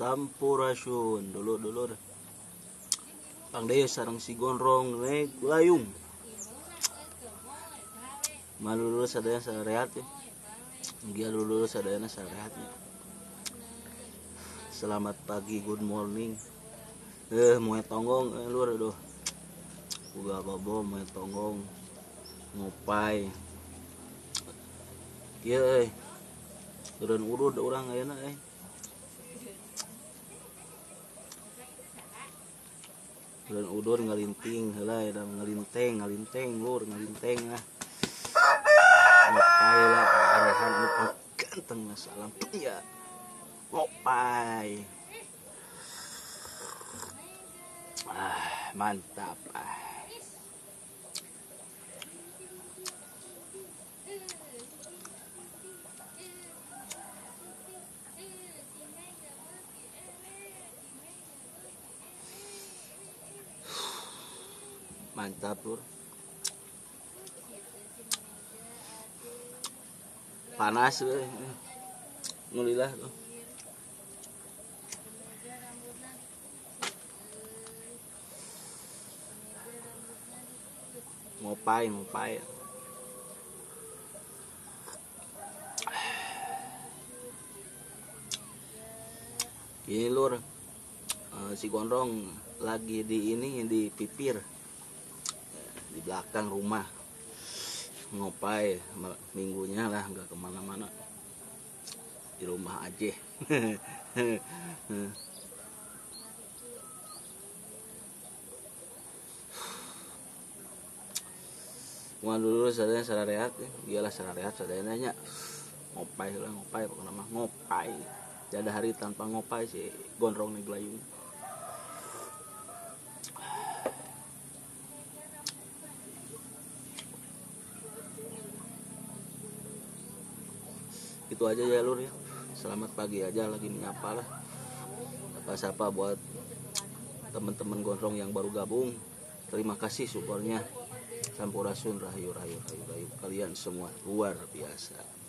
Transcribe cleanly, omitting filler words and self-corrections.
Sampurasun dulur-dulur. Kang Deus sareng si Gondrong layung. Malulur sadaya sarehat ya. Mugia dulur sadayana sarehat ya. Selamat pagi, good morning. Moe tonggong lur aduh. Uga bobo moe tonggong ngopai. Ieu euy. Turun urut urang ayeuna euy. Turun udur ngalinting heula eta ngalinteng lur ngalinteng lah. Ngopai lah arahan anu ganteng lah salam ya. Ngopai. Ah, mantap. Ah. Mantap lur. Panas euy. Ngulilah tuh. Ngopai. Ini lur, si Gondrong lagi di ini di pipir di belakang rumah ngopai minggunya lah, nggak kemana-mana, di rumah aja. Wah dulu sadaya sararehat, iyalah sararehat sadaya nanya ngopai lah, ngopai pokoknya mah ngopai. Tiada hari tanpa ngopai si Gondrong nih gelayung. Itu aja ya lur ya. Selamat pagi aja, lagi menyapa lah. Sapa-sapa buat teman-teman Gondrong yang baru gabung. Terima kasih supportnya. Sampurasun, rahayu, rahayu, rahayu, rahayu. Kalian semua luar biasa.